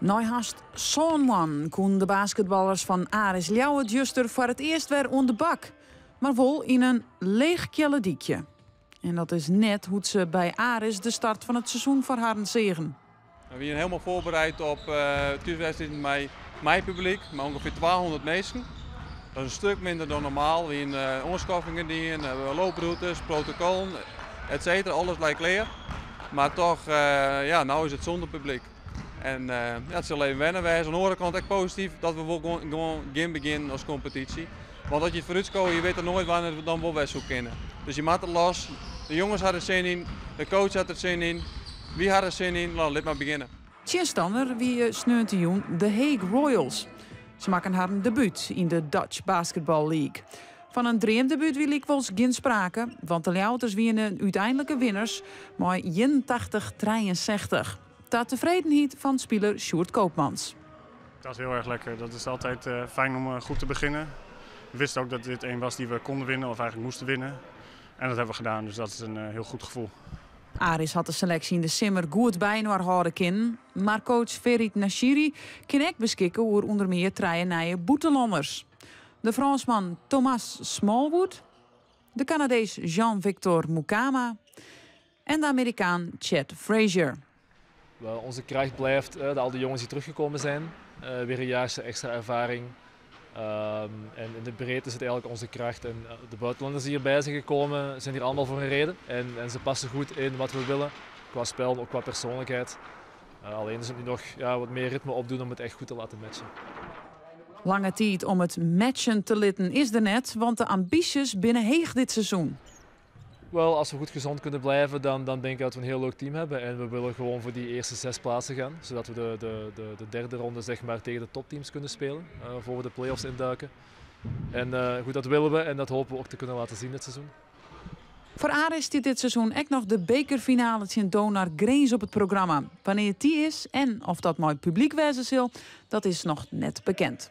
Nei hast sân moannen koenen de basketballers fan Aris Ljouwert juster foar it earst wer oan de bak. Mar wol yn in leech Kealledykje. En dat is net hoe't se by Aris de start fan it seizoen foar harren seagen. We wiene hielendal foarbereid op thúswedstriden mei publyk, mei ûngefear 200 minsken. Dat is in stik minder dan normaal. We hiene oanskaffingen dien, looprûtes, protokollen, et cetera. Alles lei klear. Mar toch, ja, no is it sûnder publyk. En ja, it sil even wenne wêze. Oan de oare kant ek posityf dat we wol gewoan gjin begjinnen as kompetysje. Want as je it foarútskowe, je witte noait wannear't it dan wol wer soe kinne. Dus je moatte los. De jonges ha der sin yn, de coach hat der sin yn, wy ha der sin yn. No, lit mar begjinne. Tsjinstanner wie sneontejûn The Hague Royals. Se makken harren debút yn de Dutch Basketball League. Fan in dreamdebút wie lykwols gjin sprake, want de Ljouwerters wiene úteinlike winners mei 81-63. Ta tefredenheid fan spiler Sjoerd Koopmans. Dat is heel erg lekker. Dat is altijd fijn om goed te beginnen. We wisten ook dat dit een was die we konden winnen of eigenlijk moesten winnen. En dat hebben we gedaan, dus dat is een heel goed gevoel. Aris hat de seleksje yn de simmer goed byinoar hâlde kinnen, mar coach Feryd Naciri kin ek beskikke oer ûnder mear trije nije bûtenlanners. De Frânsman Thomas Smallwood, de Kanadees Jean-Victor Mukama en de Amerikaan Chad Frazier. Wel, onze kracht blijft dat al die jongens die teruggekomen zijn, weer een jaartje extra ervaring. En in de breedte zit eigenlijk onze kracht. En de buitenlanders die hierbij zijn gekomen, zijn hier allemaal voor een reden. En ze passen goed in wat we willen, qua spel, maar ook qua persoonlijkheid. Alleen is het nu nog, ja, wat meer ritme opdoen om het echt goed te laten matchen. Lange tiid om it matchen te litten is der net, want de ambysjes binne heech dit seizoen. Wel, als we goed gezond kunnen blijven, dan denk ik dat we een heel leuk team hebben. En we willen gewoon voor die eerste 6 plaatsen gaan, zodat we de derde ronde, zeg maar, tegen de topteams kunnen spelen, voor we de play-offs induiken. En goed, dat willen we en dat hopen we ook te kunnen laten zien dit seizoen. Foar Aris stiet dit seizoen ek noch de bekerfinale tsjin Donar Grins op it programma. Wannear't dy is en oft dat mei publyk wêze sil, dat is noch net bekend.